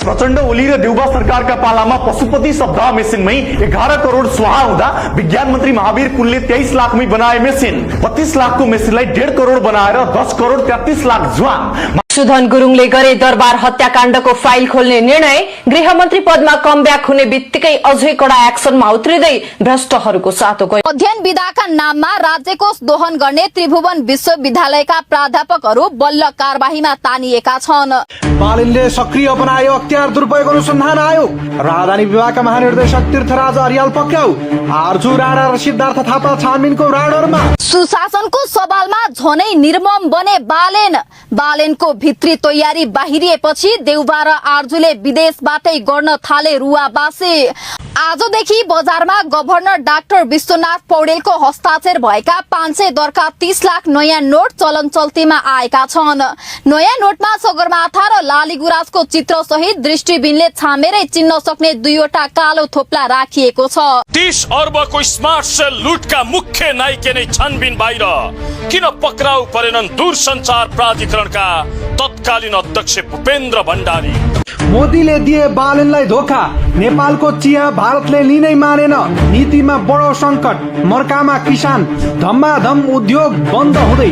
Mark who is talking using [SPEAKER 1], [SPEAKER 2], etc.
[SPEAKER 1] प्रचण्ड ओली र देउबा सरकारका पालामा पशुपति शब्द मेसिनमै 11 करोड स्वाहा हुँदा विज्ञान मन्त्री महावीर कुलले 23 लाखमै बनाए मेसिन। 32 लाखको मेसिनलाई 1.5 करोड बनाएर 10 करोड 33 लाख जुवान।
[SPEAKER 2] सुधन गुरुङले गरे दरबार हत्याकाण्डको फाइल खोल्ने निर्णय। गृहमन्त्री पदमा कमब्याक हुने बित्तिकै अझै कडा एक्सनमा उत्रिँदै भ्रष्टहरूको सातो गयो।
[SPEAKER 3] अध्ययन विधाका नाममा राज्यकोष दोहन गर्ने त्रिभुवन विश्वविद्यालयका प्राध्यापकहरू बल्ल कारबाहीमा तानिएका छन्।
[SPEAKER 4] बालिनले सक्रिय बनायो अख्तियार दुरुपयोग अनुसन्धान आयोग। राजधानी विभागका महानिर्देशक तीर्थराज अर्याल पक्राउ। आर्जु राणा र सिद्धार्थ थापा छानबिनको राडरमा।
[SPEAKER 3] सुशासनको सवालमा झनै निर्मम बने बालेनको भित्री तयारी बाहिरिएपछि देउबा र आर्जुले विदेशबाटै गर्न थाले रुवाबासी। आजदेखि बजारमा गभर्नर डाक्टर विश्वनाथ पौडेलको हस्ताक्षर भएका 500 दरका 30 लाख नयाँ नोट चलन चल्तीमा आएका छन्। नयाँ नोटमा सगरमाथा र लालीगुराँसको चित्र सहित दृष्टिबिनले छामेरै चिन्न सक्ने 2वटा कालो थोप्ला राखिएको छ।
[SPEAKER 5] 30 अर्बको स्मार्ट सेल लुटका मुख्य नायिका नै छानबिन बाहिर। किन पक्राउ परेनन् दूरसञ्चार प्राधिकरणका तत्कालीन अध्यक्ष भूपेन्द्र भण्डारी।
[SPEAKER 4] मोदीले दिए बालनलाई धोखा। नेपालको चिया भारतले लिनै मानेन। नीतिमा बडो संकट। मर्कामा किसान। धम्माधम उद्योग बन्द हुँदै।